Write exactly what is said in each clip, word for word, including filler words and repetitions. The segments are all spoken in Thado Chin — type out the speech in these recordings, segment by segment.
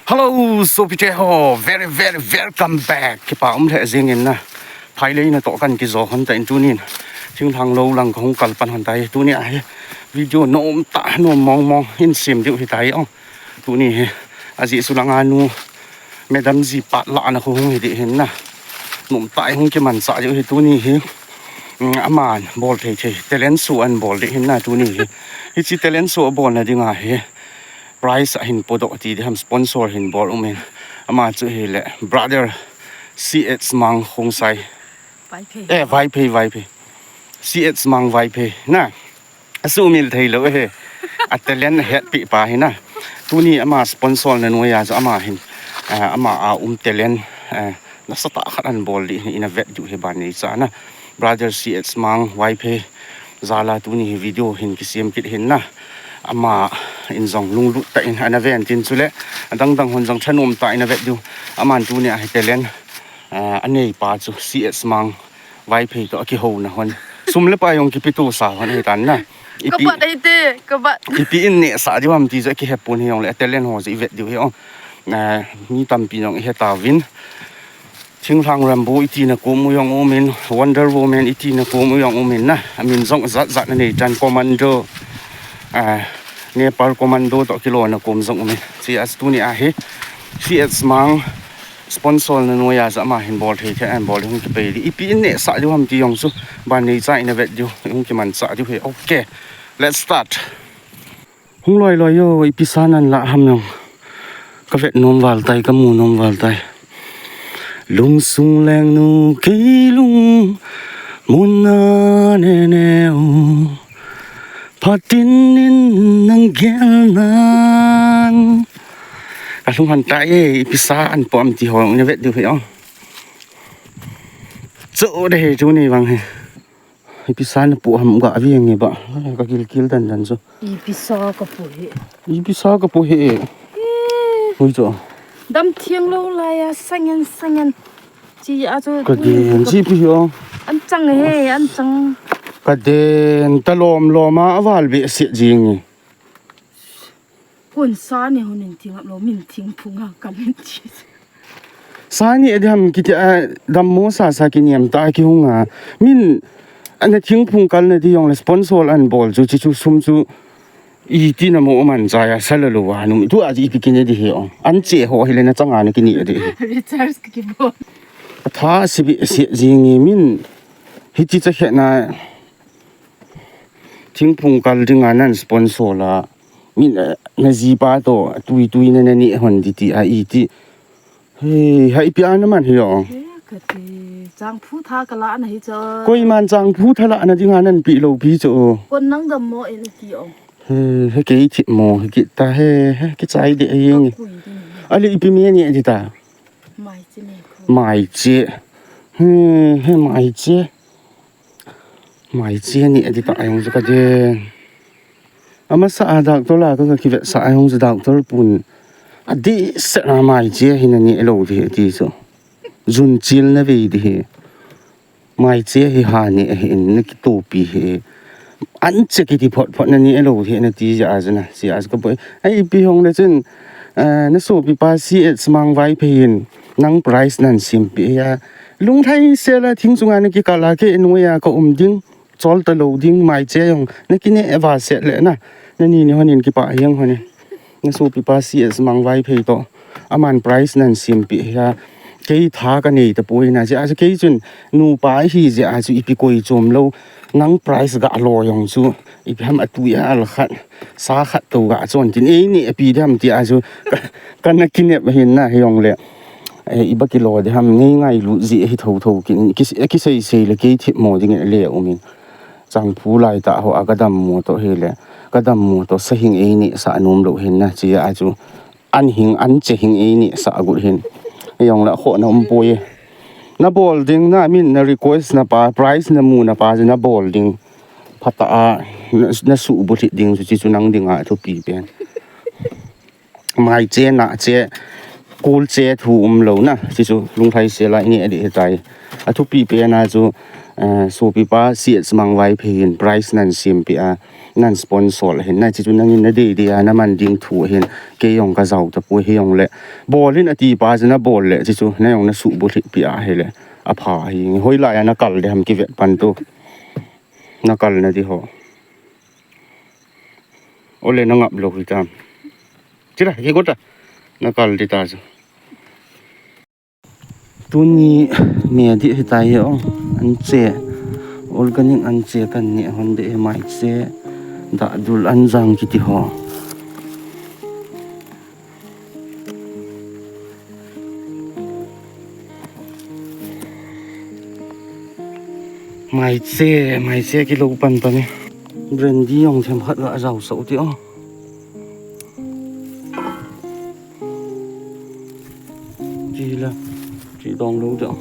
Hello, sopite ho, very, very welcome back. Kipa um lheh jingin na. Phailei na toh kan kijo hon tan tunin. Thinglhang lou lang kahung kal pan hon tai. Tuni ahi video nom tah, nom mong mong in sem diu hitai ong. Tuni hi. Ajeh chu langa nu Madam G Pat la na hung hi ding hin na. Nom tah hung kimanchah diu hi tuni hi. Mm, aman bol thei thei. Talent show ahin bol ding hin na tuni hi. Hiche talent show abolna dinga hi. Prize ahin podoh ti ding ham, sponsor ahin bol umin. Ama chu hile brother C H Mang Khongsai. Vaiphei. Eh, Vaiphei, Vaiphei. C H Mang Vaiphei. Na. Asumil thei lou hi. A talent ahetpi pa hi na. Tuni ama sponsor na noiya chu ama hin. Ah, ama a um talent. Ah, nasatah khat ahin bol ding hin ina vet diu hi ban neicha na. Brother C H Mang Vaiphei. Jal a tuni hi video hin kisem kit hin na. Ama in jong lunglut tah in ana ven tin chule. Adang dang hon jong thanom tah in ina vet diu. Aman tuni ahi talent. Ah, anei pa chu C H Mang Vaiphei toh akihouna hon. Sum le pai jong kipeto sa hon hitan na. Ipi, kabat ahi te, kabat. Ipi in nehsah diu ham ti chu akihe pon hijongle talent ho chu ivet diu hi ong. Ah, mi tampi jong ihe tauvin. Thinglhang Rambo iti na kom u jong umin, Wonder Woman iti na kom u jong umin na. Amin jong jat jat na nei tan Commando. Ah, Nepal Commando toh kilona kom jong umin. Chia chu tuni ahi. C H Mang sponsor na noiya chu ama hin bol thei thei ahin bol ding hung kipei ding. Ipi in nehsah diu ham ti jong chu ban neicha ina vet diu. Hung kimanchah diu hi. Okay. Let's start. Hung loi loi jo, ipi sa nan la ham jong. Ka vet nom val tai, ka mu nom val tai. Lungsung lengnu kei lungmonna nene u. Phatin in nang gel nan. Ka lung han tai e, ipi sa ahin po ham ti ho jong ina vet diu hi ong. Chu de hi chu ni vang hi. Ipi sa na po ham ga ve nge ba. Ka kil kil dan dan chu. Ipi sa ka po hi. Ipi sa ka po hi. Eh. Ui chu. Dam theng lou lai a sangen sangen. Chi a chu. Ka den chi pi ho. An chang he, an chang. Ka den ta lom lom a aval be se jing. Kon sa ne hon in thing ap lou, min thingphung a kal in chi. Sa ni e diham kiti a, dammo sa sa kiniam ta kihung a. Min ana thingphung kal na di jongle sponsor ahin bol chu, chi chu sum chu iti na mo man cha ya sa la lou a num tu a ji ipi kine di he ong. An che ho hile na chang a na kini di he. Recharge ka kibol. Atha sibi se jing nge min hiti cha khe na thingphung kal ding a nan sponsor la. Min, eh, na jipa toh, tui tui na na ni hon di ti a iti. Hei, ha ipi a na man hi o. He, ka ti, chang phu tha ka la na hi cho. Koiman chang phu tha la na ding a nan pi lou pi cho. Kon nang dammo in ti o. He, he kei thipmo, he kei ta he, he kei chai de a yeng. Ka kui di ni. Ali ipi me ni di ta. Mai che me ko. Mai che. He, he mai che. Mai che ni a di ta a jong chu ka den. Amasa a doctor la ka, ka kivetsah a jong chu doctor pun. Adehset a mai che hi na ni lou di ti chu. Jun chil na ve di hi. Mai che hi ha ni hi in na kitopi hi. An che kiti phot phot na ni lou di na ti ja a chu na. Chi a chu ka boi. Ai ipi hong le chun, eh, na sopi pa C H Mang Vaiphei in nang prize nan simpi a. Lunglhai sela thing chunga na kikal a kei noiya ka um ding, chol ta lou ding, mai che jong na kine eva set le na, na ni ni hon in kipa hiang hon in. Na sopi pa C H Mang Vaiphei toh, aman prize nan simpi a, kei tha ka nei ta poi na, jeh a chu kei chun nupa hi jeh a chu ipi koi chom lou, nang prize ga lo jong chu, ipi ham a tui a al khat, sa khat tou ga chon tin, ei ni a pi dam ti a chu, ka, ka na kinep hin na hi jong le. Eh, iba kilo di ham ngei ngailut ji hi tho tho kin, ki, kisei sei le kei thipmo ding le um in. Chang phu lai ta ho a ka dammo toh hi le, ka dammo toh sa hing ei nehsah nom lou hin na chi a chu an hing an che hing ei nehsah gut hin. Jong la kho na um poi. Na bol ding na min na request na pa, prize na mu na pa na bol ding. Phat a na, na suhbulhit ding chu chi chu nang ding a thupi pen. Mai che, na che, kul che thu um lou na, chi chu lunglhai sela i ni a di hi tai. A thupi pen a chu, eh, sopi pa C H Mang Vaiphei in prize nan simpi a, Nan sponsor ahin, na hiche chu nangin nadei dei a naman ding thu ahin, kei jong kajao tapoi, hijongle bol in ati pa chu nabol le hiche chu na jong nasuh bulhit pi ahile apha hi. Hoilai a nakal ding ham kivet pan tu. Nakal na di ho. Ole nangap lou hitam. Chila, kigot a. Nakal di ta chu. Tuni me ding hitai hi o. Anche. Organic anche kaneh hon ding hi, maiche. Dahdul anjang kiti ho. Maiche, maiche kilou pan pan e. Brandy jong themkhat ga jaosah u ti o. Chila, chi dong lou ti o.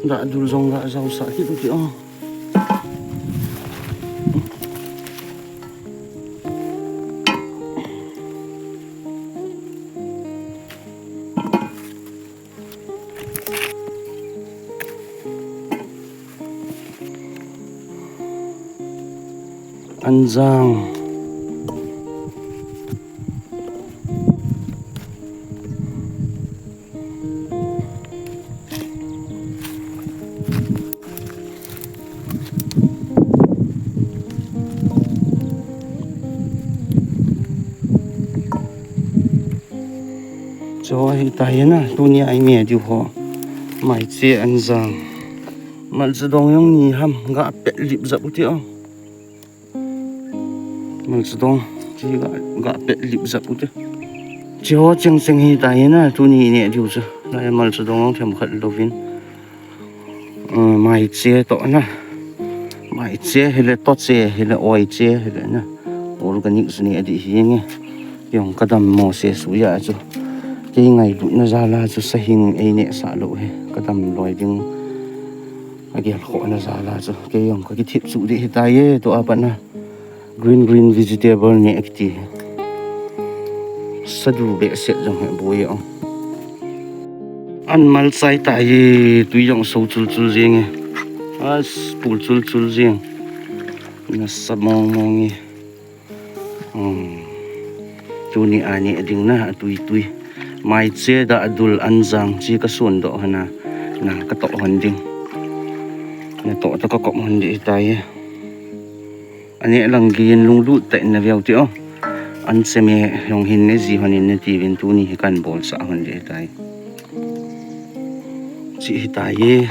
Dahdul jong ga jaosah kit u ti o. Anjang. Cho hitai na, tunia ime diu ho. Maiche anjang. Malcha dong jong ni ham, ga pet lip jap u ti o. Malcha dong, chi ga, ga pet lip jap u ti. Chi ho cheng cheng hitai na, tuni neh diu chu. Lai malcha dong jong themkhat louvin. Maiche toh na. Maiche hile, toche hile, oiche hile na. Organic chu neh ding hinge. Jong kadam mo se suh a chu. Kei ngailutna jal a chu sahing eineh sah lou hi. Kadam loi ding. Agel khohna jal a chu. Kei jong kakithip suh ding hitai e, tua pat na. Green, green vegetable neh kiti. Sadu behseh jong hi boi o. An malchai tai e, tui jong so chul chul jeng e. As, pul chul chul jeng. Nasa mong mong e. Tuni a neh ding na, atui tui. Maiche, dahdul, anjang, chi kasun doh hon a. Na katoh hon ding. Natoh toh kakop hon ding hitai e. Aneh lang gei in lunglut tah in naveu ti o. Anche me jong hin neji hon in natiuvin, tuni hi kahin bolsah hon ding hitai. Chi hitai e.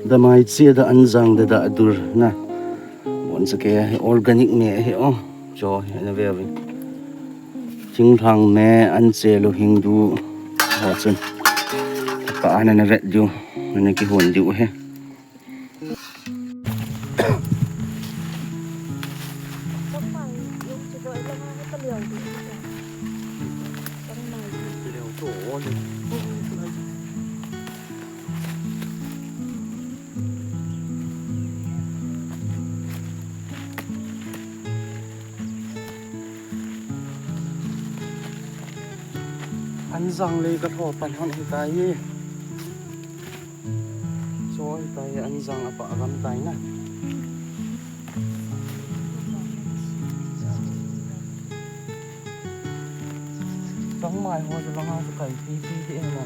Da maiche, da anjang, da dahdul na. Boncha kei hi organic me hi o. Cho hi naveuvin. Thinglhang me, anche, louhing du. Ho chun. Ka ana navet diu. Ana kihon diu hi. Anjang lei kalho pan hon hitai e. Cho hitai e, anjang apah gam tai na. Changmai ho chu langa chu kai pi pi ding na.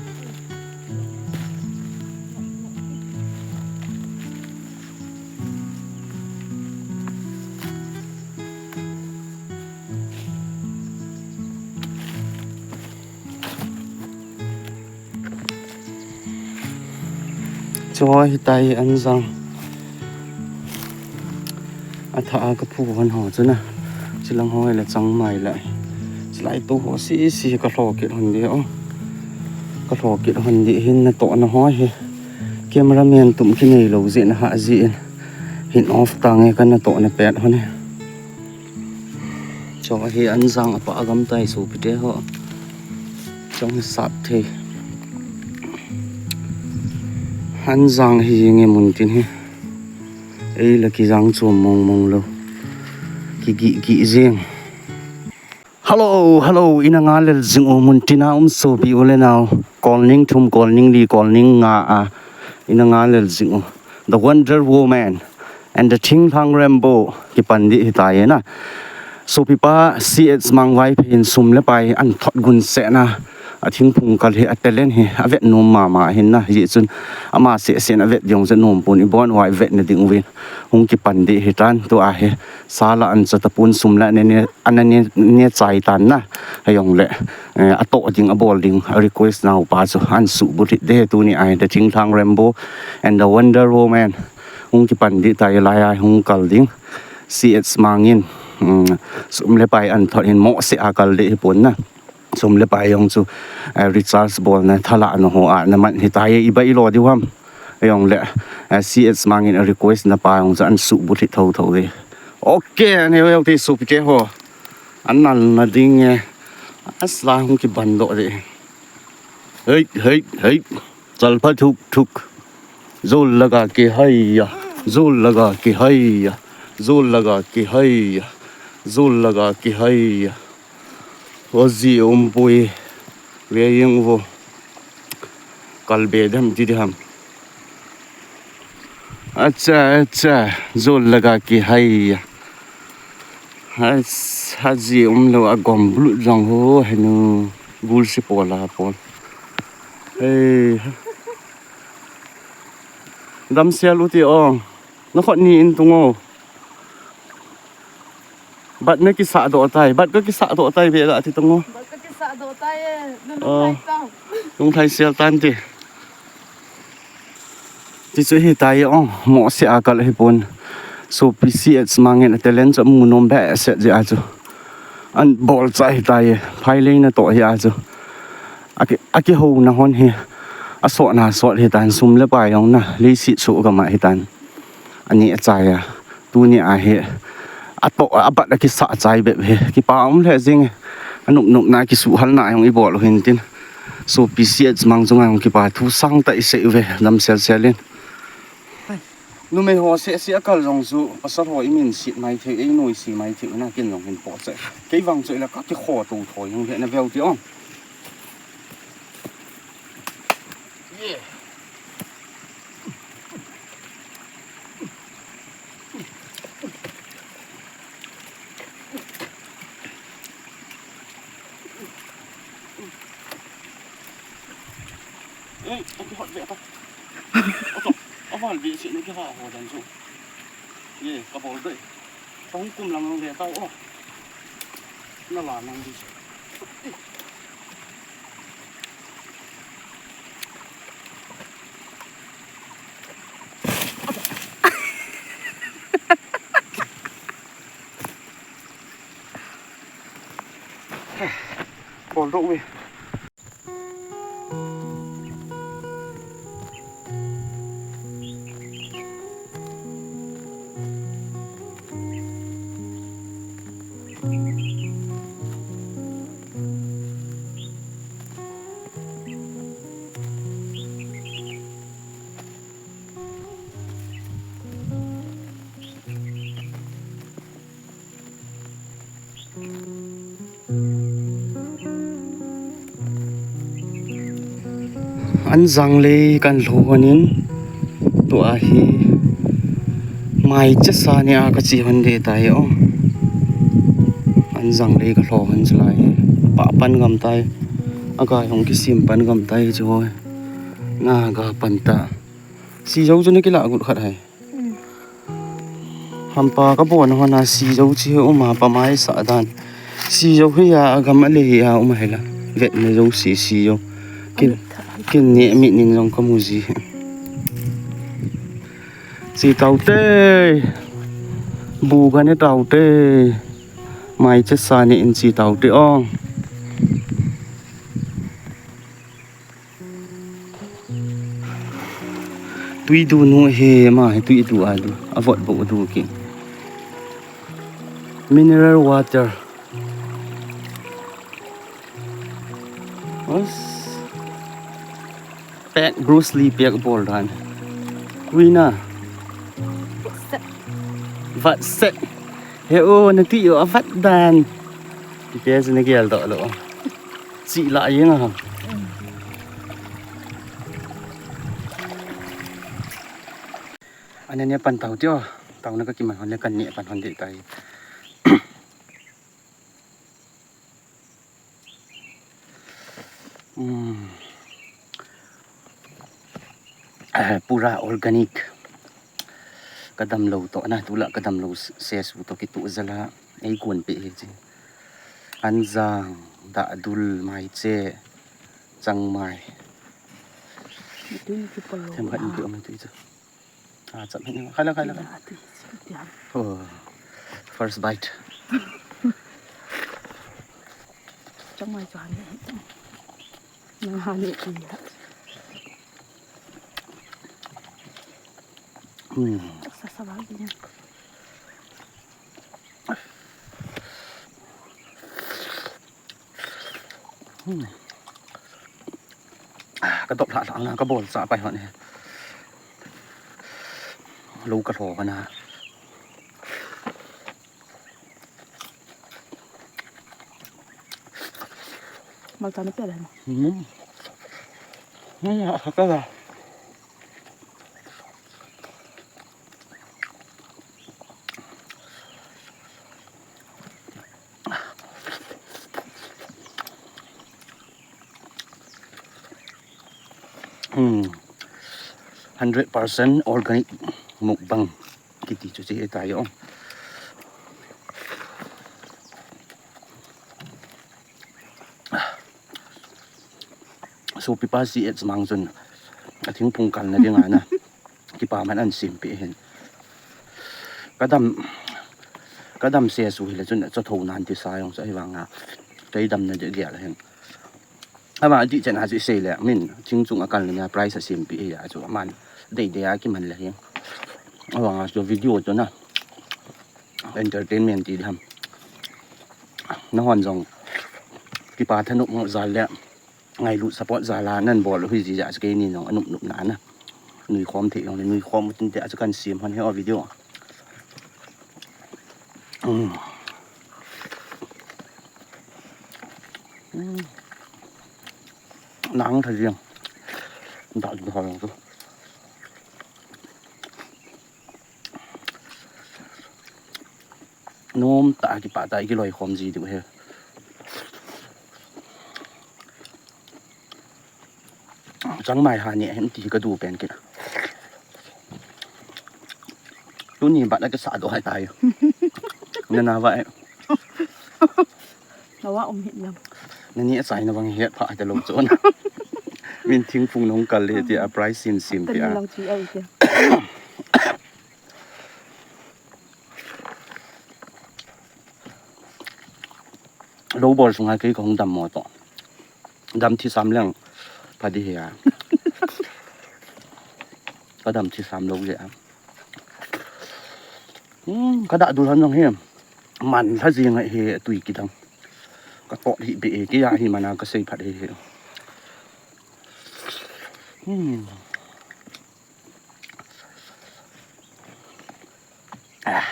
Cho hitai anjang. Athah a kaphu hon ho chu na. Chilang ho hile changmai la. Chilai to ho sisi kalho kit hon ding o. Kalho kit hon ding hin natohna ho hi. Cameraman tum kinei lou jeh in ahah jeh in. Hin off tange, kanatohna pet hon e. Cho hi anjang apah gam tai sopite ho. Chong sap thei. Anjang hi nge muntin hi. Ei la kijang chom mong mong lou. Kigih gih jeng. Hello, hello, ina nga lel jing u muntina um sopi u le nao. Kolning thum, kolning li, kolning nga a. Ina nga lel jing u. The Wonder Woman and the Thingthang Rainbow kipan ding hitai na. Sopipa C H Mangvaiphei in sum le pai anthot gun sena. A thingphung kal hi, a talent hi, avet nom mama hin na. Hijeh chun ama seh seh in avet ding jong nom pon, ibon uva ivet na ding uvin. Hung kipan ding hitan tua hi. Sala an chata pon sum le ne ne, ana ne, ne chai tan na. Ajongle, eh, atoh ding, abol ding, a request nau pa chu an suhbulhit ding tuni a hi, the Thingthang Rainbow and the Wonder Woman. Hung kipan ding tai, lai a hung kal ding. C H Mang in, um, sum le pai anthot hin mohseh a kal ding hipon na. Sum le pai jong chu, eh, recharge bolna, thalah na ho a na man hitai, iba ilo diu ham. Ajongle, eh, C H Mang in a request na pa jong chu an suhbulhit thotho ve. Okay, aneo ti sopite ho. An nal na ding e. Asla hung kiban doh ding. Hei, hei, hei. Chalpha thuk thuk. Zul laga kihai ya. Zul laga kihai ya. Zul laga kihai ya. Zul laga kihai ya. Hoji umpui. Ve jeng uvo. Kalbe dem ti di ham. Acha, acha. Zul laga kihai ya. Has-, haji umlou a gom blut jong ho henu. Gul si pola pol. Hei. Damsel u ti o. Na khut ni in tung o. Bat na kisah doh tai. Bat ka kisah doh tai ve la ti tung o. Bat ka kisah doh tai e. Na Oh. Lunglhai tau. Lunglhai sel tan ti. Ti chu hitai o. Mohseh a kal hipon. Sopi C H Mang in a talent chu amu nom behseh jeh a chu. An bol chai hitai e. Phai lei na toh hi a chu. Aki, akihouna hon hi. Asotna sot hitan, sum le pai jong na. Leiset soh gam a hitan. Ani achai a. Tuni a hi. Atoh, abat a kisah chai bep hi. Kipa um lheh jing e. Anop nopna kisuhhalna jong ibol u hin tin. Sopi C H Mang chunga jong kipa thu sangtah isei uve. Damsel sel in. Numei ho seh seh a kal jong chu, pasal ho imin set mai thei, ei noise mai thei, na ken jong hin po che. Kei vang chu ila ka kikho to tho jong le na veu ti o. Yeah. Ei, a kihot ve ta. Ato, aval ve se na kiha ho dan chu. Ye, ka bol doi. Ka hung kum lang lang ve ta o. Na la nang di. Bol doh uve. Anjang lei kan lho hon in, tua hi Maichesa ni a ka che hon ding tai o. Anjang lei ka lho hon chu lai hi. Pa pan gam tai. A ka hung kisem pan gam tai chu. Na ga pan ta. Sijo chu na kila gut khat hai. Hampa ka bon hon a sijo chi hi um a pa mai sa dan. Sijo hi a gam a le hi a um a hi la. Vet na jo si sijo. Kin, kin ne mi nin jong ka mu ji. Chi tau te. Bu ga ne tau te. Maichesa ni in chi tau te ong. Tui du nu he ma he tui du a du. A vot bo du ki. Mineral water. Os. Pek Bruce Lee pek bol dan. Tui na. Vat set. He o, na tui o a vat dan. Ti te se na gel do lo. Chi la yeng a. Ana ne pan tau tio. Tauna ka kiman hon le kan ne pan hon ding tai. Hmm. Ah, pura organic. Ka damlou toh na, tulai ka damlou s-, sesu toh kitoh jal a, ei kon pe hi chi. Anjang, dahdul, maiche, changmai. Tui ni ki polo. Them khat ni ki om tui chu. Ah, chap hin. Khala, khala, khala. Ati, ati, ati. Oh. First bite. Changmai chu han. Nang han ni ki ya. Hmm. Sa sa ba ki. Hmm. Ah, ka dop lha lha na, ka bol cha pai hon e. Lou ka lho ka na. Malcha na pe le. Hmm. Hmm, ah, ka la. Hmm. Hundred percent organic mukbang. Kiti chu che ta yo. Sopi pa si et mang chun. A thingphung kal na ding a na. Kipa man an sim pe hin. Ka dam, ka dam sesu hi le chun cha tho nan ti sa jong sa hi vang a. Kei dam na de gel hin. Ama di chen a chu sei le, min, thing chung a kal na price a sim pe hi a chu, aman, dei dei a kiman le hin. A vang a chu video chu na. Entertainment ti dam. Na hon jong, kipa thanop mo jal le, ngailut support jal a nan bol hui ji ja chu keini jong a nup nup na na. Nui khom thei jong le nui khom u tin te a chu kan sim hon he o video. Um. Um. Nang tha jeng. Dak du ha jong chu. Nom ta kipa ta kiloi khom ji du he. Changmai ha ni hem ti ka du pen ke. Tuni bat la ka sa do hai tai. Na na vai. Na wa um hit na. Na ni a chai na vang het pha ta lo chon. Min thingphung nong kal le ti a price sin sim ti a. Lang chi ai ti. Lou bol sunga kei ka hung dam mo to. Dam thi sam leng pha di hi a. Ka dam thi sam lou le a. Hmm, ka dah dul han jong hi. Man lha jing hi tui kidang. Ka tot hi be ki ya hi mana ka sei phat hi hi. Hmm. Ah,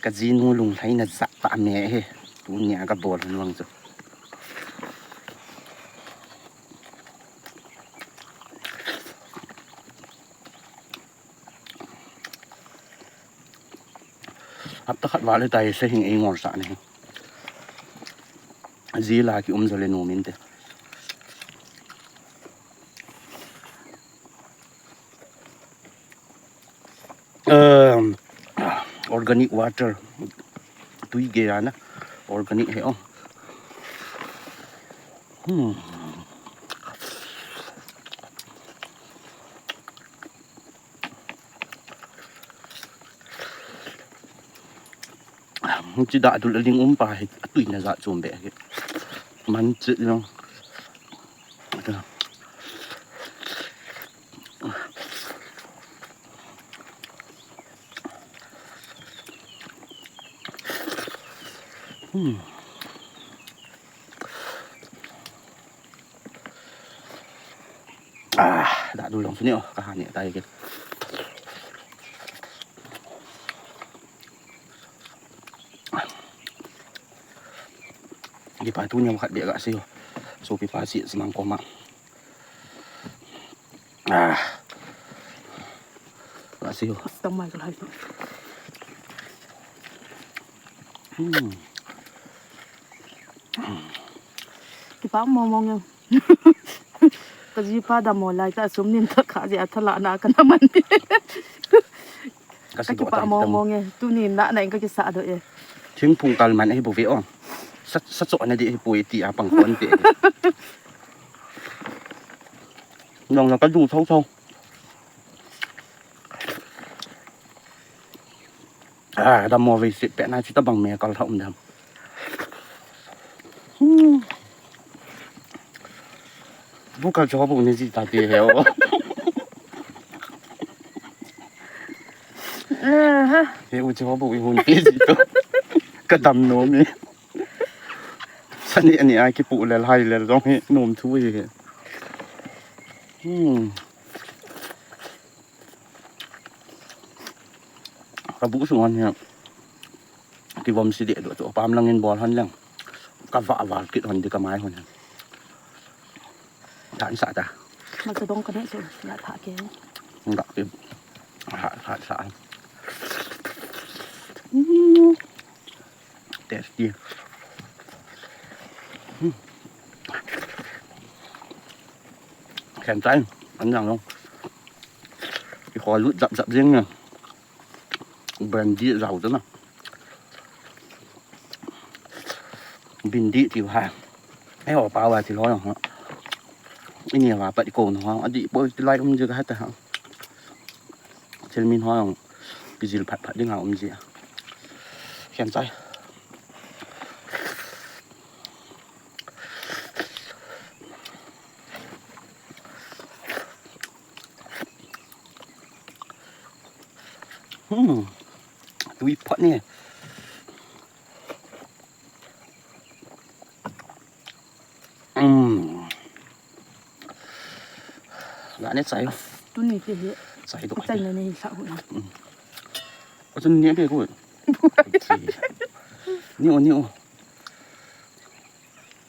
ka jinu lunglhaina jat tah me hi. Tunia ka bol hon vang chu. Hapta khat val hitai, sahing ei ngol sah ni. Ji la ki um jo le nom inte. Um, organic water. Tui gei a na. Organic hi o. Hmm. Hiche dah dul a ling um pa hi, a tuina jat chom be hi. Man che jong. Hmm. Ah, dah dul jong suni o, ka ha ni tai ke. Kipa tunia khat be ka sei o. Sopi pa si semang koma. Ah. Asi ho. Asi tang mai ka lai tu. Hmm. Kipa mong mong e. Ka jipa dammo lai ta sum nin ta kha jia thala na ka na man. Ka kipa mong mong e. Tuni na na in ka kisa do e. Thingphung kal man ahi bou ve o. Sa, sa cho na di ahi poi ti a pang kon te. Nong la ka du thau thau. Ah, dammo ve se pe na chi ta bang me kal thau um dam. Hmm. Bu kal cho bu ni ji ta ti he o. He u cho bu i hun ti ji to. Ka dam nom e. Sani ani a kipu lel hai lel jong hi nom thu hi. Hmm. Ka bu sunga hi. Kivom si de do to pam langin bol han lang. Ka va val kit hon di ka mai hon. Tan sa ta. Malcha dong ka ne so ya tha ke. Nga ki. Ha ha sa. Mm. Tasty. Mm. Khen tai, an yang long. Ki kho lut jap jap jing na. Brandy zau tu na. Bindi ti ha. Ai ho pa wa ti lo ha. Ini wa pa di ko no ha. Adi po ti lai um ji ka ha ta ha. Thil min ho jong kijil phat phat ding a um ji a. Khen chai. Hmm. Tui phat ni. Hmm. La ne chai. Tuni te hi. Chai do. Chai na ni sa hu na. Hmm. Ko chun ni be ko. Ni o, ni o.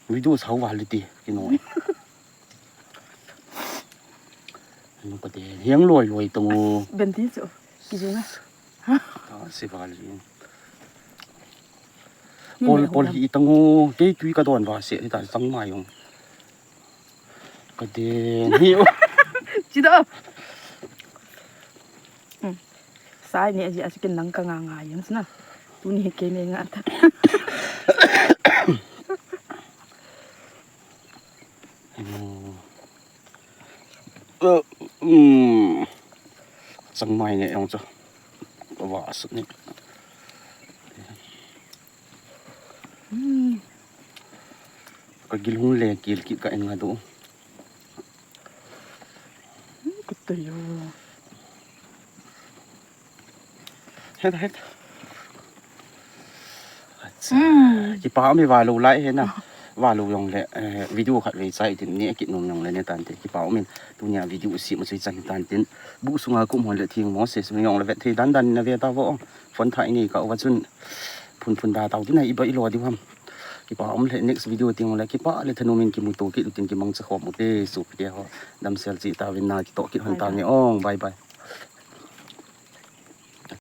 Video sau va li ti, ki no. Anu ka te, hiang loi loi tong o. Ben ti chu, ki jing a. Ta si va li. Pol, pol hi tang o, kei tui ka don va se, ta tang mai jong. Ka te, ni o. Chi do. Hmm. Sai ni aji, aji kin nang ka nga nga yang sna. Tuni hi kei ni nga ta. Hmm. Chang mai ne jong chu. Ka va sut ni. Hmm. Ka gil hung le kil kit ka en nga do. Hmm, ka ta yo. Het, het. Acha. Hmm. Kipa um e, va lou lai he na. Va lou jong le, eh, video khat vei chai tin ni kit nom jong le ne tan te. Kipa um in tunia video u si ma chui chan tan tin. Bu sunga kum hon le thing mo se sung jong le vet thei dan dan na ve ta vo. Phone thai ni ka u va chun phun phun da tau tin a i ba i lo di ham. Kipa um le next video ting le kipa le thanom in kimu to kit u tin kimang cha khom u te su te ho. Damsel chi ta vin na kito kit hon ta nge ong. Bye bye.